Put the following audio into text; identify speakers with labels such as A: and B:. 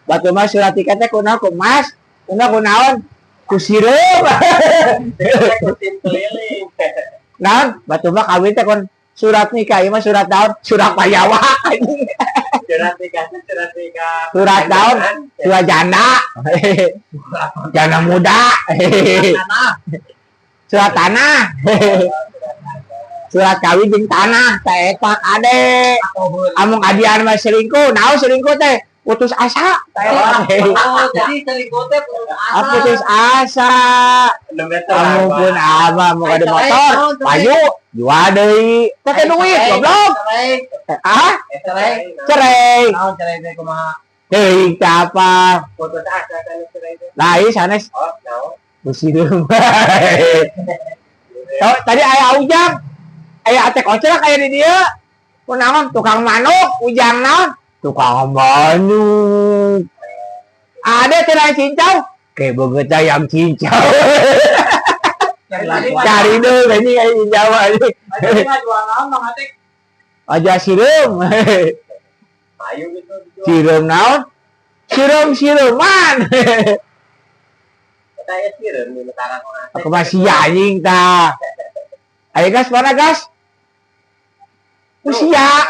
A: Batur mah surat nikah teh kunaon, ku emas, kunaon, ku naon? Ku sirup.
B: Tim keliling.
A: Naon? Batur mah kawin teh kon surat nikah ieu mah surat naon? Surat payawa anjing.
B: Surat nikah, surat nikah.
A: Surat naon? Surat janda. Janda muda.
B: Tanah.
A: Surat tanah. Surat kawin jeung tanah teh eta kade. Amung adian mah selingkuh, naon selingkuh teh? Putus asa. Teh eta.
C: Oh, jadi selingkuh teh putus asa.
A: Ah, putus asa. Amung pun abah mau ada motor, payu, jual deui. Teh duit goblok.
C: Cerai.
A: Ah,
C: Cerai.
A: Cerai.
C: Naon cerai teh, kumaha?
A: Teuing teh apa?
B: Putus asa kan cerai teh.
A: Lah, ieu sanes.
B: Oh, naon?
A: Besireum. Tau, tadi aya Ujang. Aya Atek Ocrek aya di dieu. Kunaon tukang manuk, Ujang naon? Tukang manuk. Ada cenah cincau. Kayak begitu ayam cincau. Cari dulu ini kayak cincau aja.
C: Tadi mah jual naon, Bang Atek?
A: Aja sireum.
B: Ayo gitu dijual.
A: Sireum naon? Sireum sireuman.
B: Kayak sireum di Metarang mah.
A: Aku masih anjing ta. Ayo gas, mana gas? Usia.